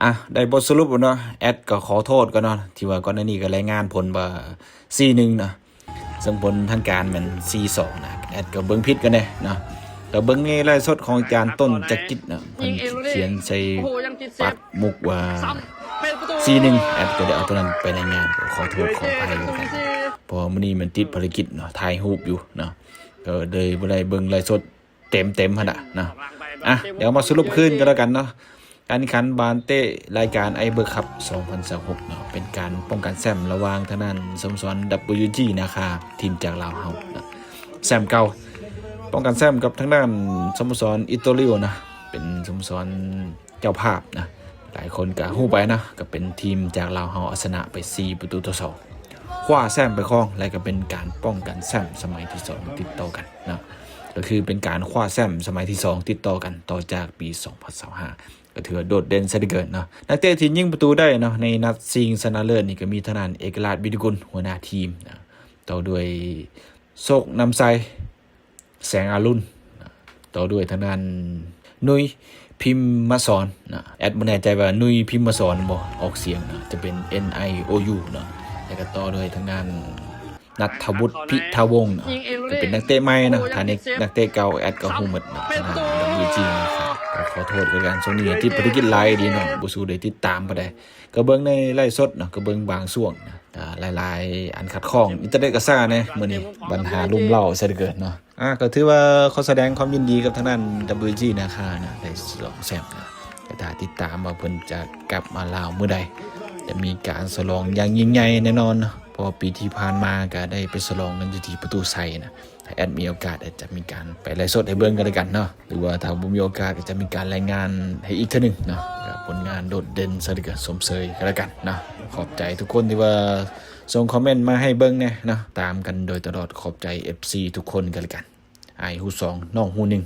ອ່ະ ໄດ້ບົດສະຫຼຸບແລ້ວເນາະ ແອັດກໍຂໍໂທດກ່ອນເນາະ ທີ່ວ່າກ່ອນໜ້ານີ້ກໍລາຍງານຜົນວ່າສີ່ໜຶ່ງເນາະ ເຊິ່ງຜົນທາງການແມ່ນສີ່ສອງນະ ແອັດກໍເບິ່ງຜິດກັນແດ່ເນາະ ກໍເບິ່ງໃນໄລຟ໌ສົດຂອງອາຈານຕົ້ນຈັກກິດເນາະ ເພິ່ນຂຽນໃສ່ປັກໝຸກວ່າສີ່ໜຶ່ງ ແອັດກໍໄດ້ເອົາຕົວນັ້ນໄປລາຍງານ ກໍຂໍໂທດຂໍອະໄພນຳກັນ ເພາະວ່າມື້ນີ້ມັນຕິດພາລະກິດເນາະ ຖ່າຍຮູບຢູ່ເນາະ ກໍເລີຍບໍ່ໄດ້ເບິ່ງໄລຟ໌ສົດ ເຕັມໆຫັ້ນນະເນາະ ອ່ະ ດຽວມາສະຫຼຸບຄືນກັນແລ້ວກັນເນາະ ການແຂ່ງຂັນບານເຕະລາຍການໄອເບີຄັບສອງພັນຊາວຫົກເນາະ ເປັນການປ້ອງກັນແຊ້ມລະຫວ່າງທາງດ້ານສະໂມສອນ WG ນາຄາ ທີມຈາກລາວເຮົາເນາະ ແຊ້ມເກົ່າ ປ້ອງກັນແຊ້ມກັບທາງດ້ານສະໂມສອນ Ittorio ນະ ເປັນສະໂມສອນເຈົ້າພາບນະ ຫຼາຍຄົນກໍຮູ້ໄປເນາະ ກໍເປັນທີມຈາກລາວເຮົາເອົາຊະນະໄປສີ່ປະຕູຕໍ່ສອງ ຄວ້າແຊ້ມໄປຄອງ ແລະກໍເປັນການປ້ອງກັນແຊ້ມສະໄໝທີສອງຕິດຕໍ່ກັນເນາະ ກໍຄືເປັນການຄວ້າແຊ້ມສະໄໝທີສອງຕິດຕໍ່ກັນ ຕໍ່ຈາກປີສອງພັນຊາວຫ້າ ກໍຖືວ່າໂດດເດັ່ນຊະເຫຼືອເກີນເນາະ ນັກເຕະທີ່ຍິງປະຕູໄດ້ເນາະ ໃນນັດຊິງຊະນະເລີດນີ້ກໍມີທາງດ້ານເອກະລາດ ວິດຍະກຸນ ຫົວໜ້າທີມເນາະ ຕໍ່ດ້ວຍໂຊກນຳໄຊ ແສງອາລຸນ ຕໍ່ດ້ວຍທາງດ້ານ ນຸຍ ພິມມະສອນນະ ແອັດບໍ່ແນ່ໃຈວ່າ ນຸຍ ພິມມະສອນ ບໍ່ອອກສຽງນະ ຈະເປັນ N I O U ເນາະ ແລ້ວກໍຕໍ່ດ້ວຍທາງດ້ານ ນັດທະວຸດ ພິທະວົງເນາະ ກໍເປັນນັກເຕະໃໝ່ເນາະ ຖ້ານັກເຕະເກົ່າແອັດກໍຮູ້ໝົດເນາະ ທາງດ້ານ WG ນາຄາ ກໍຂໍໂທດຄືກັນ ຊ່ວງນີ້ຕິດພາລະກິດຫຼາຍອີ່ຫຼີເນາະ ບໍ່ສູ້ໄດ້ຕິດຕາມປານໃດ ກໍເບິ່ງໃນໄລຟ໌ສົດເນາະ ກໍເບິ່ງບາງຊ່ວງນະ ກໍຫຼາຍໆອັນຂັດຂ້ອງ ອິນເຕີເນັດກໍຊ້າແດ່ມື້ນີ້ ບັນຫາລຸມເລົ້າຊະເຫຼືອເກີນເນາະ ອ່າ ກໍຖືວ່າຂໍສະແດງຄວາມຍິນດີກັບທາງດ້ານ WG ນາຄານະ ໄດ້ສອງແຊ້ມນະ ກໍຖ້າຕິດຕາມວ່າເພິ່ນຈະກັບມາລາວມື້ໃດ ຈະມີການສະຫຼອງຢ່າງຍິ່ງໃຫຍ່ແນ່ນອນເນາະ ເພາະວ່າປີທີ່ຜ່ານມາກໍໄດ້ໄປສະຫຼອງກັນຢູ່ທີ່ປະຕູໄຊນະ ຖ້າແອັດມີໂອກາດ ແອັດຈະມີການໄປໄລຟ໌ສົດໃຫ້ເບິ່ງກັນແລ້ວກັນເນາະ ຫຼືວ່າຖ້າບໍ່ມີໂອກາດ ກໍຈະມີການລາຍງານໃຫ້ອີກເທື່ອໜຶ່ງເນາະ ກໍຜົນງານໂດດເດັ່ນຊະເຫຼືອເກີນ ຊົມເຊີຍກັນແລ້ວກັນເນາະ ຂອບໃຈທຸກຄົນທີ່ວ່າ ສົ່ງຄອມເມັນມາໃຫ້ເບິ່ງແດ່ເນາະ ຕາມກັນໂດຍຕະຫຼອດ ຂອບໃຈ ເອັຟຊີ ທຸກຄົນກັນແລ້ວກັນ ອ້າຍຫູສອງ ນ້ອງຫູໜຶ່ງ